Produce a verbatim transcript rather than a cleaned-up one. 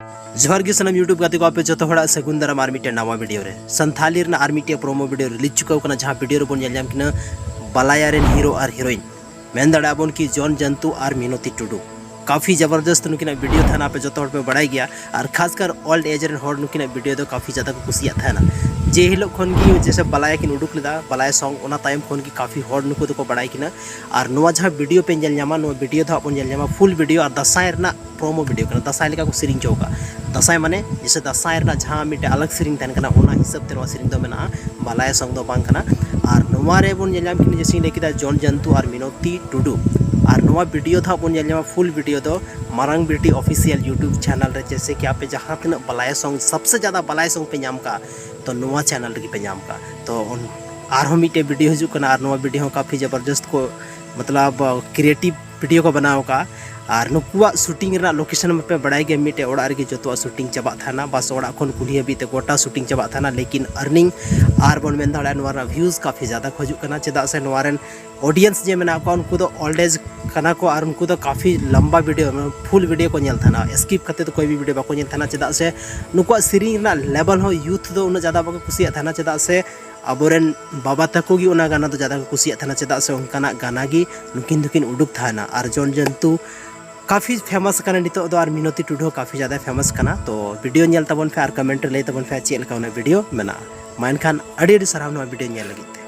ᱡᱚᱦᱟᱨ ᱜᱮ ᱥᱟᱱᱟᱢ YouTube ᱜᱟᱛᱮ ᱠᱚ, ᱟᱯᱮ ᱡᱚᱛᱚ ᱦᱚᱲᱟᱜ ᱥᱟᱹᱜᱩᱱ ᱫᱟᱨᱟᱢ ᱟᱨ ᱢᱤᱫᱴᱮᱱ ᱱᱟᱣᱟ ᱵᱷᱤᱰᱤᱭᱳ ᱨᱮ᱾ ᱥᱟᱱᱛᱷᱟᱞᱤ ᱨᱮᱱᱟᱜ ᱟᱨ ᱢᱤᱫᱴᱮᱱ ᱯᱨᱳᱢᱳ ᱵᱷᱤᱰᱤᱭᱳ ᱨᱤᱞᱤᱡᱽ ᱪᱩᱠᱟᱹᱣ ᱠᱟᱱᱟ, ᱡᱟᱦᱟᱸ ᱵᱷᱤᱰᱤᱭᱳ ᱨᱮᱵᱚᱱ ᱧᱮᱞ ᱧᱟᱢ ᱠᱤᱱᱟ ᱵᱟᱞᱟᱭᱟ ᱨᱮᱱ ᱦᱤᱨᱳ ᱟᱨ ᱦᱤᱨᱳᱭᱤᱱ᱾ ᱢᱮᱱ ᱫᱟᱲᱮᱭᱟᱜᱼᱟ ᱵᱚᱱ ᱠᱤ ᱡᱚᱱ ᱡᱟᱱᱛᱩ ᱟᱨ ᱢᱤᱱᱚᱛᱤ ᱴᱩᱰᱩ᱾ ᱠᱟᱯᱷᱤ ᱡᱟᱵᱚᱨᱫᱚᱥᱛ ᱱᱩᱠᱤᱱᱟᱜ ᱵᱷᱤᱰᱤᱭᱳ ᱛᱟᱦᱮᱱᱟ, ᱟᱯᱮ ᱡᱚᱛᱚ ᱦᱚᱲ ᱯᱮ ᱵᱟᱲᱟᱭ ᱜᱮᱭᱟ᱾ ᱟᱨ ᱠᱷᱟᱥ ᱠᱟᱨ ᱳᱞᱰ ᱮᱡᱽ ᱨᱮᱱ ᱦᱚᱲ ᱱᱩᱠᱤᱱᱟᱜ ᱵᱷᱤᱰᱤᱭᱳ ᱫᱚ ᱠᱟᱯᱷᱤ ᱡᱟᱫᱟ ᱠᱚ ᱠᱩᱥᱤᱭᱟᱜ ᱛᱟᱦᱮᱱᱟ᱾ ᱡᱮ ᱦᱤᱞᱳᱜ ᱠᱷᱚᱱ ᱜᱮ ᱡᱮᱥᱮ ᱵᱟᱞᱟᱭᱟ ᱠᱤᱱ ᱩᱰᱩᱠ ᱞᱮᱫᱟ, ᱵᱟᱞᱟᱭᱟ ᱥᱚᱝ, ᱚᱱᱟ ᱛᱟᱭᱚᱢ ᱠᱷᱚᱱ ᱜᱮ ᱠᱟᱯᱷᱤ ᱦᱚᱲ ᱱᱩᱠᱩ ᱫᱚᱠᱚ ᱵᱟᱲᱟᱭ ᱠᱤᱱᱟ᱾ ᱟᱨ ᱱᱚᱣᱟ ᱡᱟᱦᱟᱸ ᱵᱷᱤᱰᱤᱭᱳ ᱯᱮ ᱧᱮᱞ ᱧᱟᱢᱟ, ᱱᱚᱣᱟ ᱵᱷᱤᱰᱤᱭᱳ ᱫᱚ ᱦᱟᱸᱜ ᱵᱚᱱ ᱧᱮᱞ ᱧᱟᱢᱟ ᱯᱷᱩᱞ ᱵᱷᱤᱰᱤᱭᱳ, ᱟᱨ ᱫᱟᱸᱥᱟᱭ ᱨᱮᱱᱟᱜ ᱯᱨᱳᱢᱳ ᱵᱷᱤᱰᱤᱭᱳ ᱠᱟᱱᱟ, ᱫᱟᱸᱥᱟᱭ ᱞᱮᱠᱟ ᱠᱚ ᱥᱮᱨᱮᱧ ᱦᱚᱪᱚ ᱟᱠᱟᱫ᱾ ᱫᱟᱸᱥᱟᱭ ᱢᱟᱱᱮ ᱡᱮᱥᱮ ᱫᱟᱸᱥᱟᱭ ᱨᱮᱱᱟᱜ ᱡᱟᱦᱟᱸ ᱢᱤᱫᱴᱮᱱ ᱟᱞᱟᱜᱽ ᱥᱮᱨᱮᱧ ᱛᱟᱦᱮᱱ ᱠᱟᱱᱟ, ᱚᱱᱟ ᱦᱤᱥᱟᱹᱵ ᱛᱮ ᱱᱚᱣᱟ ᱥᱮᱨᱮᱧ ᱫᱚ ᱢᱮᱱᱟᱜᱼᱟ, ᱵᱟᱞᱟᱭᱟ ᱥᱚᱝ ᱫᱚ ᱵᱟᱝ ᱠᱟᱱᱟ᱾ ᱟᱨ ᱱᱚᱣᱟ ᱨᱮ ᱵᱚᱱ ᱧᱮᱞ ᱧᱟᱢ ᱠᱤᱱᱟ, ᱡᱮᱥᱮᱧ ᱞᱟᱹᱭ ᱠᱮᱫᱟ, ᱡᱚᱱ ᱡᱟᱱᱛᱩ ᱟᱨ ᱢᱤᱱᱚᱛᱤ ᱴᱩᱰᱩ᱾ ᱟᱨ ᱱᱚᱣᱟ ᱵᱷᱤᱰᱤᱭᱳ ᱫᱚ ᱦᱟᱸᱜ ᱵᱚᱱ ᱧᱮᱞ ᱧᱟᱢᱟ ᱯᱷᱩᱞ ᱵᱷᱤᱰᱤᱭᱳ ᱫᱚ ᱢᱟᱨᱟᱝ ᱵᱤᱴᱤ ᱚᱯᱷᱤᱥᱤᱭᱟᱞ YouTube ᱪᱮᱱᱮᱞ ᱨᱮ᱾ ᱡᱮᱥᱮ ᱠᱤ ᱟᱯᱮ ᱡᱟᱦᱟᱸ ᱛᱤᱱᱟᱹᱜ ᱵᱟᱞᱟᱭᱟ ᱥᱚᱝ, ᱥᱚᱵᱥᱮ ᱡᱟᱫᱟ ᱵᱟᱞᱟᱭᱟ ᱥᱚᱝ ᱯᱮ ᱧᱟᱢ ᱠᱟᱜᱼᱟ, ᱛᱚ ᱱᱚᱣᱟ ᱪᱮᱱᱮᱞ ᱨᱮᱜᱮ ᱯᱮ ᱧᱟᱢ ᱠᱟᱜᱼᱟ᱾ ᱛᱚ ᱩᱱ-, ᱟᱨᱦᱚᱸ ᱢᱤᱫᱴᱮᱡ ᱵᱷᱤᱰᱤᱭᱳ ᱦᱤᱡᱩᱜ ᱠᱟᱱᱟ, ᱟᱨ ᱱᱚᱣᱟ ᱵᱷᱤᱰᱤᱭᱳ ᱦᱚᱸ ᱠᱟᱯᱷᱤ ᱡᱚᱵᱚᱨᱫᱚᱥᱛ ᱠᱚ, ᱢᱚᱛᱞᱚᱵ, ᱠᱨᱤᱭᱮᱴᱤᱵᱷ ᱵᱷᱤᱰᱤᱭᱳ ᱠᱚ ᱵᱮᱱᱟᱣ ᱟᱠᱟᱫᱼᱟ᱾ ᱟᱨ ᱱᱩᱠᱩᱣᱟᱜ ᱥᱩᱴᱤᱝ ᱨᱮᱱᱟᱜ ᱞᱳᱠᱮᱥᱚᱱ ᱢᱟᱯᱮ ᱵᱟᱲᱟᱭ ᱜᱮᱭᱟ, ᱢᱤᱫᱴᱮᱡ ᱚᱲᱟᱜ ᱨᱮᱜᱮ ᱡᱚᱛᱚᱣᱟᱜ ᱥᱩᱴᱤᱝ ᱪᱟᱵᱟᱜ ᱛᱟᱦᱮᱱᱟ, ᱵᱟᱥ ᱚᱲᱟᱜ ᱠᱷᱚᱱ ᱠᱩᱞᱦᱤ ᱦᱟᱹᱵᱤᱡ ᱛᱮ ᱜᱚᱴᱟ ᱥᱩᱴᱤᱝ ᱪᱟᱵᱟᱜ ᱛᱟᱦᱮᱱᱟ᱾ ᱞᱮᱠᱤᱱ ᱟᱨᱱᱤᱝ ᱟᱨ ᱵᱚᱱ ᱢᱮᱱ ᱫᱟᱲᱮᱭᱟᱜᱼᱟ, ᱱᱚᱣᱟ ᱨᱮᱱᱟᱜ ᱵᱷᱤᱭᱩᱡᱽ ᱠᱟᱯᱷᱤ ᱡᱟᱫᱟ ᱠᱚ ᱦᱤᱡᱩᱜ ᱠᱟᱱᱟ, ᱪᱮᱫᱟᱜ ᱥᱮ ᱱᱚᱣᱟ ᱨᱮᱱ ᱚᱰᱤᱭᱮᱱᱥ ᱡᱮ ᱢᱮᱱᱟᱜ ᱠᱚᱣᱟ, ᱩᱱᱠᱩ ᱫᱚ ᱳᱞᱰ ᱮᱡᱽ ᱠᱟᱱᱟ ᱠᱚ, ᱟᱨ ᱩᱱᱠᱩ ᱫᱚ ᱠᱟᱯᱷᱤ ᱞᱟᱢᱵᱟ ᱵᱷᱤᱰᱤᱭᱳ, ᱢᱟᱱᱮ ᱯᱷᱩᱞ ᱵᱷᱤᱰᱤᱭᱳ ᱠᱚ ᱧᱮᱞ ᱛᱟᱦᱮᱱᱟ, ᱥᱠᱤᱯ ᱠᱟᱛᱮ ᱫᱚ ᱠᱚᱭ ᱵᱷᱤᱰᱤᱭᱳ ᱵᱟᱠᱚ ᱧᱮᱞ ᱛᱟᱦᱮᱱᱟ᱾ ᱪᱮᱫᱟᱜ ᱥᱮ ᱱᱩᱠᱩᱣᱟᱜ ᱥᱮᱨᱮᱧ ᱨᱮᱱᱟᱜ ᱞᱮᱵᱮᱞ ᱦᱚᱸ ᱭᱩᱛᱷ ᱫᱚ ᱩᱱᱟᱹᱜ ᱡᱟᱫᱟ ᱵᱟᱠᱚ ᱠᱩᱥᱤᱭᱟᱜ ᱛᱟᱦᱮᱱᱟ, ᱪᱮᱫᱟᱜ ᱥᱮ ᱟᱵᱚᱨᱮᱱ ᱵᱟᱵᱟ ᱛᱟᱠᱚ ᱜᱮ ᱚᱱᱟ ᱜᱟᱱᱟ ᱫᱚ ᱡᱟᱫᱟ ᱠᱚ ᱠᱩᱥᱤᱭᱟᱜ ᱛᱟᱦᱮᱱᱟ, ᱪᱮᱫᱟᱜ ᱥᱮ ᱚᱱᱠᱟᱱᱟᱜ ᱜᱟᱱᱟ ᱜᱮ ᱱᱩᱠᱤᱱ ᱫᱚᱠᱤᱱ ᱩᱰᱩᱠ ᱛᱟᱦᱮᱱᱟ᱾ ᱟᱨ ᱡᱚᱱ ᱡᱚᱱᱛᱩ ᱠᱟᱯᱷᱤ ᱯᱷᱮᱢᱟᱥ ᱟᱠᱟᱱᱟ ᱱᱤᱛᱚᱜ ᱫᱚ, ᱟᱨ ᱢᱤᱱᱚᱛᱤ ᱴᱩᱰᱩ ᱦᱚᱸ ᱠᱟᱯᱷᱤ ᱡᱟᱫᱟᱭ ᱯᱷᱮᱢᱟᱥ ᱠᱟᱱᱟ᱾ ᱛᱚ ᱵᱷᱤᱰᱤᱭᱳ ᱧᱮᱞ ᱛᱟᱵᱚᱱ ᱯᱮ ᱟᱨ ᱠᱚᱢᱮᱱᱴ ᱨᱮ ᱞᱟᱹᱭ ᱛᱟᱵᱚᱱ ᱯᱮ ᱪᱮᱫ ᱞᱮᱠᱟ ᱚᱱᱟ ᱵᱷᱤᱰᱤᱭᱳ ᱢᱮᱱᱟᱜᱼᱟ᱾ ᱢᱟ ᱮᱱᱠᱷᱟᱱ ᱟᱹᱰᱤ ᱟᱹᱰᱤ ᱥᱟᱨᱦᱟᱣ ᱱᱚᱣᱟ ᱵᱷᱤᱰᱤᱭᱳ ᱧᱮᱞ ᱞᱟᱹᱜᱤᱫ ᱛᱮ᱾